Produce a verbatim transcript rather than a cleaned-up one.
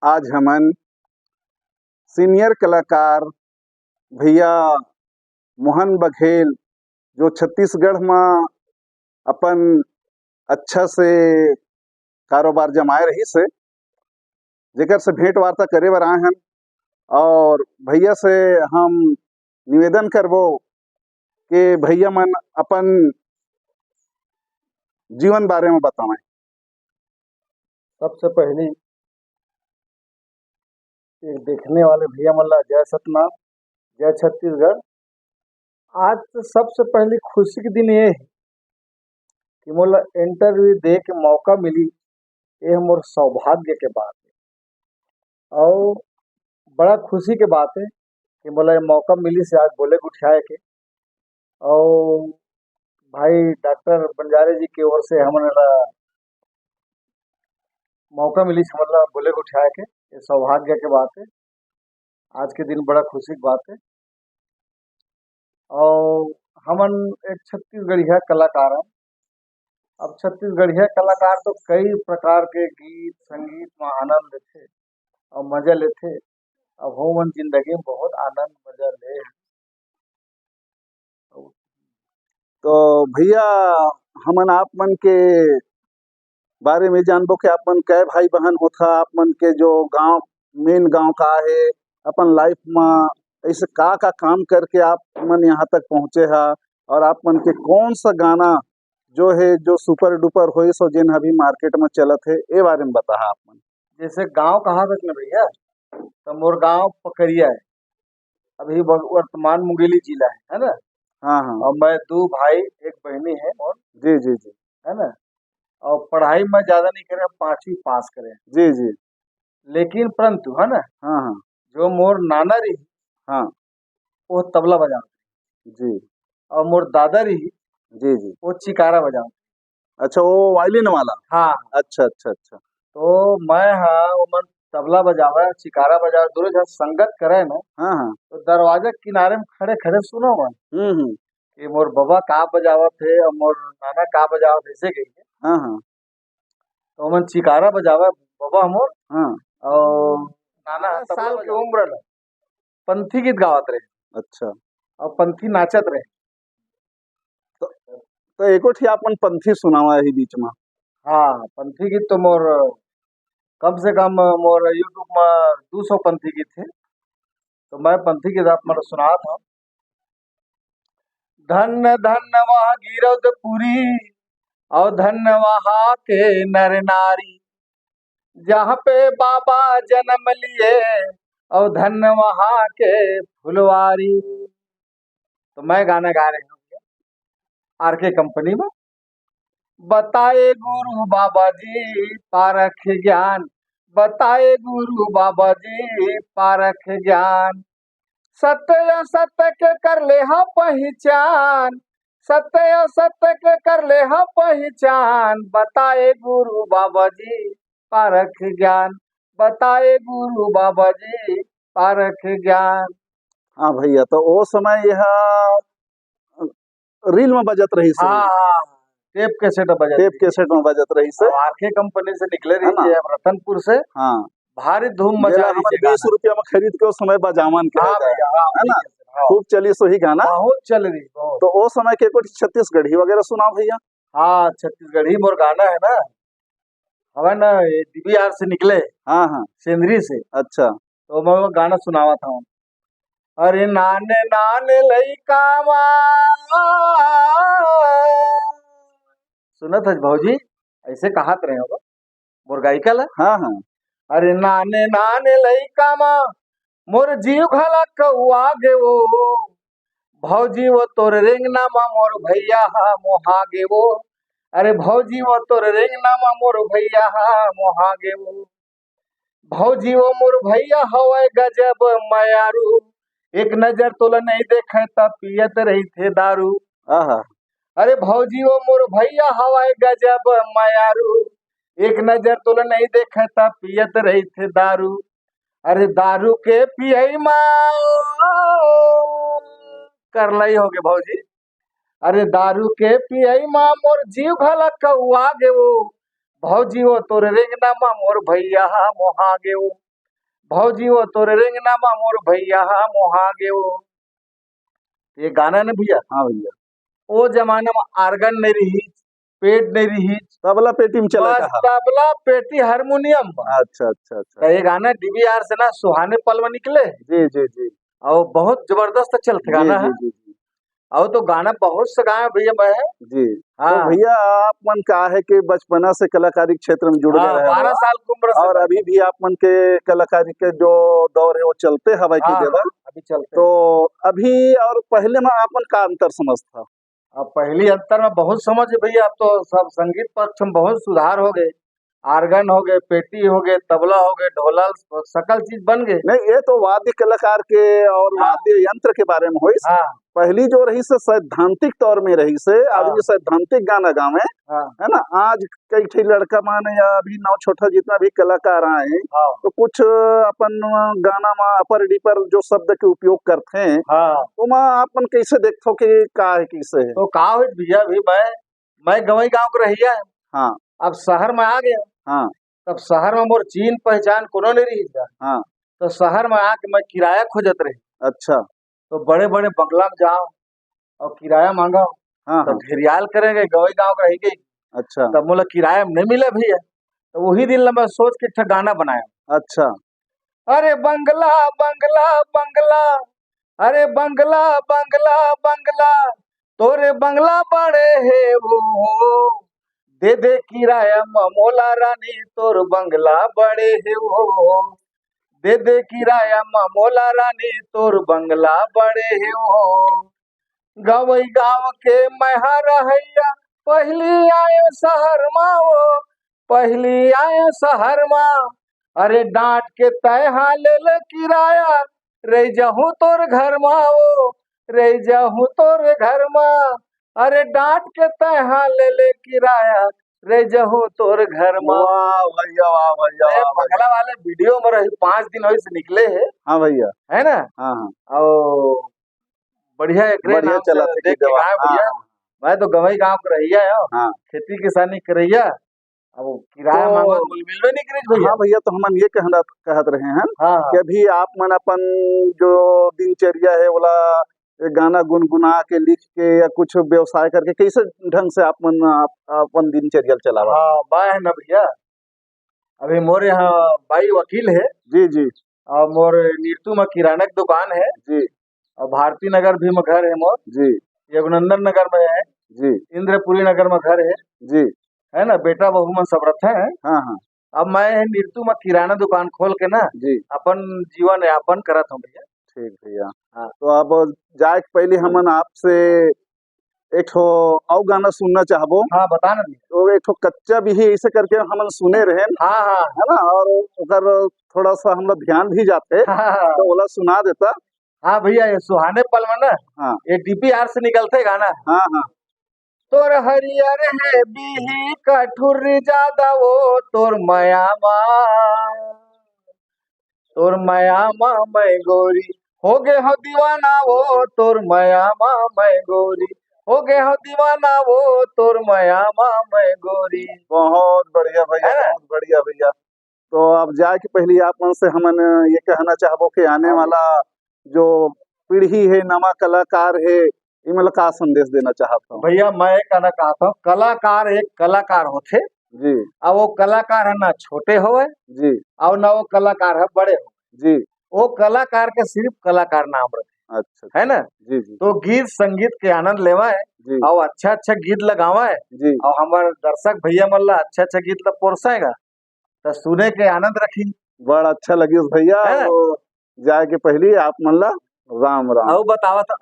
आज हमन सीनियर कलाकार भैया मोहन बघेल, जो छत्तीसगढ़ म अपन अच्छा से कारोबार जमाए रहिस हे, जेकर से भेंट वार्ता करे बर आए हन। और भैया से हम निवेदन करबो कि भैया मन अपन जीवन बारे में बतावें। सबसे पहली एक देखने वाले भैया मन ला जय सतनाम, जय छत्तीसगढ़। आज तो सबसे पहली खुशी के दिन ये हे कि मोला इंटरव्यू दे के मौका मिली, ये मोर सौभाग्य के बात है और बड़ा खुशी के बात है कि मोला ये मौका मिली से आज बोले उठाए के। और भाई डॉक्टर बंजारे जी की ओर से हमन ला मौका मिली हमन ला बोले उठाए के, ये सौभाग्य के बात है। आज के दिन बड़ा खुशी के बात है। और हमन एक छत्तीसगढ़िया कलाकार हैं। अब छत्तीसगढ़िया कलाकार तो कई प्रकार के गीत संगीत में आनंद लेथे और मजा लेथे। अब हमन जिंदगी में बहुत आनंद मजा ले। तो भैया, हमन आप मन के बारे में जानबो कि आप मन कै भाई बहन होथा, आप मन के जो गांव, मेन गांव का हे, अपन लाइफ में ऐसे का का काम करके आप मन यहाँ तक पहुँचे हा, और आप मन के कौन सा गाना जो है जो सुपर डुपर होइस और जेन अभी मार्केट में चलत है, ए बारे में बताहा आप मन। जैसे गांव कहा था ना भैया, तो मोर गांव पकरिया है, अभी ब-, वर्तमान मुंगेली जिला है, है ना? हाँ, हाँ। और मैं दो भाई, एक बहनी है मोर, जी, जी, जी। है ना? और पढ़ाई मैं ज्यादा नहीं करे, पांचवी पास करे। जी, जी। लेकिन परंतु, है ना? हाँ, हाँ। जो मोर नाना रही, हाँ। वो तबला बजावत रही। जी। और मोर दादा रही, जी, जी। वो चिकारा बजावत। अच्छा, वो वायलिन वाला? हाँ। अच्छा, अच्छा, अच्छा। तो मैं हा ओमन तबला बजावे, चिकारा बजावे, दोनों झन संगत करे ना, हाँ, हाँ। तो दरवाजा किनारे में खड़े खड़े सुनो मैं हम्म, हम्म। कि मोर बबा का बजावत हे और मोर नाना का बजावत हे, ऐसे कहिके। हाँ, हाँ। तो ओमन चिकारा बजावे बबा मोर, हाँ। और नाना बारह तबला साल के बजावत। उम्र में पंथी गीत गावत रहे। अच्छा। और पंथी नाचत रहे। तो, तो एको ठी आपन पंथी सुनावा ही बीच में। हाँ, पंथी गीत तो मोर, कम से कम मोर YouTube में दो सौ पंथी गीत हे। तो मैं पंथी गीत आप मन सुनात हूँ। धन्य धन्य वह गिरौदपुरी, और धन्य वहाँ के नर नारी, जहाँ पे बाबा जन्म लिए, और धन्य वहाँ के फुलवारी। तो मैं गाना गा रहे हूँ आर के कंपनी में। बताए गुरु बाबा जी पारख ज्ञान, बताए गुरु बाबा जी पारख ज्ञान। सत्य असत्य के कर ले हा पहिचान, सत्य असत्य के कर ले हा पहिचान। बताए गुरु बाबा जी पारख ज्ञान, बताए गुरु बाबा जी पारख ज्ञान। हाँ भैया, तो ओ समय यह रील में बजत रहिस हे। हाँ, हाँ, टेप कैसेट बजत टेप रहिस। कैसेट में बजत रहिस हे। और आर के कंपनी से निकले रहिस हे, रतनपुर से। हाँ। भारी धूम मचा जेला रहिस हमन हे बीस गाना। रुपया में खरीद के ओ समय बजावन के हाँ रहे। भैया, हाँ, है ना? हाँ। खूब चलिस ओही गाना। बहुत चल रही, बहुत। तो ओ समय के कुछ छत्तीसगढ़ी वगैरह सुनाओ भैया। हाँ, छत्तीसगढ़ी मोर गाना है ना, हवे ना, ये डीवीआर से निकले। हाँ, हाँ। सेंदरी से। अच्छा। तो मैं वो गाना सुनावत हूँ। अरे नाने नाने लइका मा, सुनत हस भौजी, ऐसे कहत रहे हो मोर गायिका ला। हाँ, हाँ। अरे नाने नाने लइका मा, मोर जीव घला कौआ गे वो, भौजी वो तोर रेंगना मा मोर भैया हा मोहा गे वो। अरे भौजी वो तोर रेंगना मा मोर भैया हा मोहा गे वो। भौजी वो मोर भैया हवय गजब मयारू, एक नजर तोला नहीं देखे त पियत रहिथे दारू। आहा। अरे भौजी वो मोर भैया हवय गजब मयारू, एक नजर तोला नहीं देखे त पियत रहिथे दारू। अरे दारू के पियई मा, करलई होगे भौजी। अरे दारू के पियई मा मोर जीव घला कौआ गे वो, भौजी वो तोर रेंगना मा मोर भैया हा मोहा गे वो। भौजी वो तोरे रेंगना मा मोर भैया हा मोहा गे वो। ये गाना ना भैया, हाँ भैया। वो जमाना में आर्गन नहीं रही, पेट नहीं रही, तबला पेटी में चला बस था। तबला पेटी हारमोनियम बा। अच्छा, अच्छा, अच्छा। तो ये गाना डीवीआर से ना सुहाने पल में निकले। जी, जी, जी। और बहुत जबरदस्त चलत जी, गाना जी, है। जी, जी। और तो गाना बहुत से गाए भैया मैं है। जी। तो हाँ। भैया, आप मन का है कि बचपना से कलाकारी क्षेत्र में जुड़ गए हाँ, रहे हो बारह साल की उम्र से और मैं अभी भी आप मन के कलाकारी के जो दौर है वो चलते हवा की हाँ, जगह। अभी चलते। तो अभी और पहले में आप मन का अंतर समझ था? अब पहली अंतर में बहुत समझ है भैया, अब तो सब संगीत पक्ष में बहुत सुधार हो गए, आर्गन हो गए, पेटी हो गए, तबला हो गए, ढोलक, सकल चीज बन गए। नहीं, ये तो वाद्य कलाकार के और हाँ। वाद्य यंत्र के बारे में होइस। हाँ। पहली जो रहिस सैद्धांतिक तौर में रहिस, हाँ। आदमी सैद्धांतिक गाना गावे, हाँ। है ना? आज कई ठे लड़का मन या अभी नव छोटा जितना भी कलाकार आए, हाँ। तो कुछ अपन गाना में अपर डिपर जो शब्द के उपयोग करते हैं, हाँ। ओमा आप मन कैसे देखथो कि का है, कैसे है? तो का होइस भैया, अभी मैं, मैं गंवई गांव के रहिया है। हाँ। अब शहर में आ गया। हाँ। तब शहर में मोर चीन पहचान कोनो नहीं रही जा। हाँ। तो शहर में आके मैं किराया खोजत रही। अच्छा। तो बड़े-बड़े बंगला में जाओ और किराया मांगो, हाँ, तो हाँ। घेरियाल करेंगे, गंवई गांव के रहिगे। अच्छा। तब मोला किराया में नहीं मिला भैया, तो वही दिन ला मैं सोच के एक ठा गाना बनाया। अच्छा। अरे बंगला, बंगला, बंगला, अरे बंगला, बंगला, बंगला, तोरे बंगला बड़े हे वो, दे दे किराया म मोला रानी, तोर बंगला बड़े हे वो, दे दे किराया म मोला रानी, तोर बंगला बड़े हे वो। गंवई गांव के मैं हा रहैया, पहली आयो शहर मा वो, पहली आयो शहर मा। अरे डांट के तय हा ले ले किराया, रह जाहूं तोर घर मा वो, रह जाहूं तोर घर मा। अरे डांट के तय हा ले ले किराया, रह जाहूं तोर घर मा। वाह भैया, वाह भैया, अरे वाह भैया। बंगला वाले वीडियो में रही, पाँच दिन होइस निकले है। हाँ भैया। है ना? हाँ, हाँ। और बढ़िया एकरे बढ़िया नाम से चलत हे देख के गीतवा। गाए हाँ, भैया। हाँ। मैं तो गंवई गांव के रहिया है, हाँ। खेती किसानी करैया। अब वो किराया तो मांगो तो मिलबे नहीं करिस भैया। हाँ भैया, तो हमन ये कहना, कहत रहे हैं हाँ, हाँ। कि अभी आप मन अपन जो दिनचर्या है, ओला ये गाना गुनगुना के, लिख के या कुछ व्यवसाय करके कैसे ढंग से आप मन आप, अपन दिनचर्या ल चलावा? हाँ, बा है ना भैया, अभी मोर यहाँ बाई वकील है। जी, जी। और मोर नीरतू में किराना की दुकान है। जी। और भारती नगर भी में घर है मोर। जी। रघुनंदन नगर में है। जी। इंद्रपुरी नगर में घर है। जी। है ना, बेटा बहू मन सब रहते हैं। हाँ, हाँ। अब मैं है नीरतू में किराना दुकान खोल के ना जी। अपन जीवन यापन करत हूँ भैया। ठीक भैया। हाँ। तो अब जाए के पहले हमन आपसे एक ठो अउ गाना सुनना चाहबो। हाँ, बता ना भैया। तो एक ठो कच्चा बिही ऐसे करके हमन सुने रहेन। हाँ, हाँ। है ना? और ओकर थोड़ा सा हमला ध्यान भी जाथे। हाँ, हाँ। तो ओला सुना देता। हाँ भैया, ये सुहाने पल में ना, हाँ। ये डीपीआर से निकलते गाना। हाँ, हाँ। तोर हरियर है बिही का ठुर्री जादा वो तोर मया मा। तोर मया मा मैं गोरी, हो गे हो दीवाना वो तोर मया मा मैं गोरी, हो गे हो दीवाना वो तोर मया मा मैं गोरी। बहुत बढ़िया भैया, है ना? बहुत बढ़िया भैया। तो अब जाए के पहली आप मन से हमन ये कहना चाहबो कि आने हाँ। वाला जो पीढ़ी है, नवा कलाकार है, इमन ला का संदेश देना चाहत हव? भैया, मैं ये कहना चाहत हूँ, कलाकार एक कलाकार होथे। जी। अब वो कलाकार है ना छोटे होवे, जी। और ना वो कलाकार है बड़े होवे। जी। वो कलाकार के सिर्फ कलाकार नाम रथे। अच्छा, है ना? जी, जी। तो गीत संगीत के आनंद लेवाए जी। और अच्छा अच्छा गीत लगावाए जी। और हमारे दर्शक भैया मन ला अच्छा अच्छा गीत ला परोसाएगा, तो सुने के आनंद रखी। बड़ा अच्छा लगिस भैया, है ना? वो जाए के पहली आप मन ला राम राम। अउ बतावा तो।